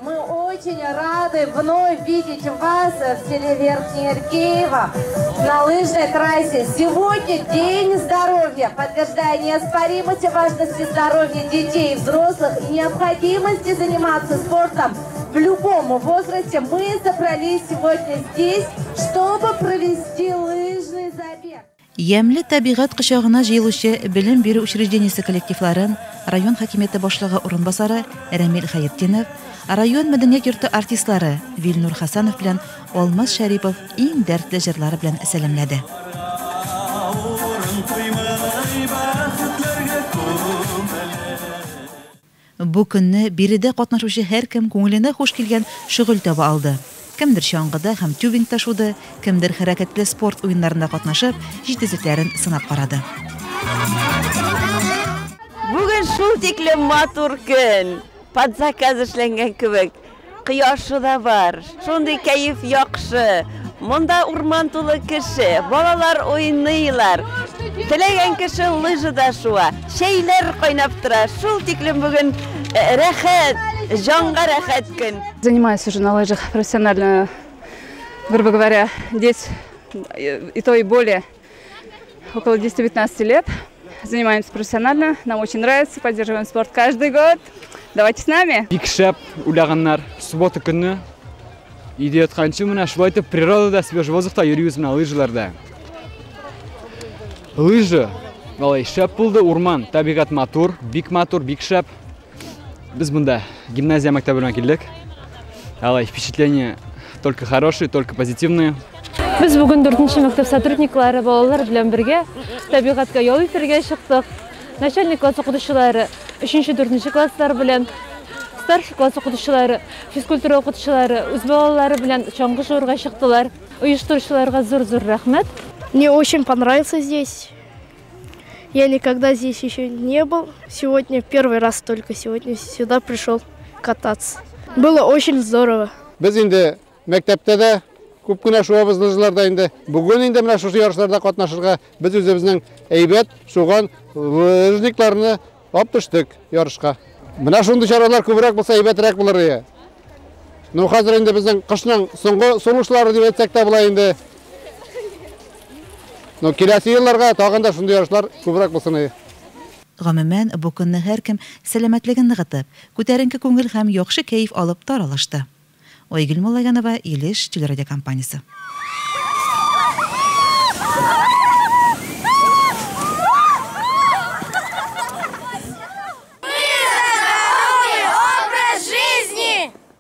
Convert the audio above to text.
Мы очень рады вновь видеть вас в селе Верхнее Иркеево на лыжной трассе. Сегодня День здоровья, подтверждая неоспоримость важности здоровья детей и взрослых и необходимости заниматься спортом в любом возрасте. Мы собрались сегодня здесь, чтобы провести лыжный забег. Ямьле табигать кочагына җыелучы белем бирү учреждениесе коллективларын район хакимияте башлыгы урынбасары Рәмил Хәертдинов, район мәдәният йорты артистлары Вилнур Хасанов белән Алмаз Шәрипов иң дәртле җырлары белән сәламләде. Бу көнне биредә катнашучы һәркем күңеленә хуш килгән шөгыль таба алды. Кемдер чаңгыда һәм тюбингта шуды, кемдер хәрәкәтле спорт уеннарында катнашып, җитезлекләрен сынап карады. Бүген шул тиклем матур көн, под заказ эшләнгән кебек. Кояшы да бар, шундый кәеф яхшы. Монда урман тулы кеше, балалар уйныйлар. Теләгән кеше лыжада шуа, чәйләр кайнап тора. Шул тиклем бүген рәхәт, җанга рәхәт көн. Занимаюсь уже на лыжах профессионально, грубо говоря, здесь и то и более, около 10-15 лет. Занимаемся профессионально, нам очень нравится, поддерживаем спорт каждый год. Давайте с нами. Бик шәп уйлаганнар, суббота көнне өйдә ятканчы менә шулай итеп природада, свежий воздухта йөрибез менә лыжаларда. Лыжа, алай шәп булды, урман, табигать матур, бик матур, бик шәп. Без монда гимназия мәктәбенә килдек. Алай впечатления только хорошие, только позитивные. Без бүген 4нче мәктәп сотрудниклары балалар белән бергә табигатькә ял итәргә чыктык. Начальник класс укытучылары 3-4 класслар белән, старший класс укытучылары, физкультура укытучылары үз балалары белән чаңгы шуырга чыктылар. Оештыручыларга зур-зур рәхмәт. Мне очень понравился здесь. Я никогда здесь еще не был. Сегодня первый раз только сегодня сюда пришел кататься. Было очень здорово. Без инде мәктәптә дә күп кенә шуабыз лыжаларда инде. Бүген инде менә шушы ярышларда катнашырга без үзебезнең әйбәт шуган лыжникларны алып төштек ярышка. Менә шундый чаралар күбрәк булса әйбәтрәк булыр иде. Ну, хәзер инде безнең кышның соңгы сулышлары дип әйтсәк тә була инде. Но киләсе елларга тагын да шундый ярышлар күбрәк булсын иде. Гомумән, бу көнне һәркем сәламәтлеген ныгытып, күтәренке күңел һәм яхшы кәеф алып таралышты. Айгөл Муллаганова, Илеш телерадиокомпаниясе.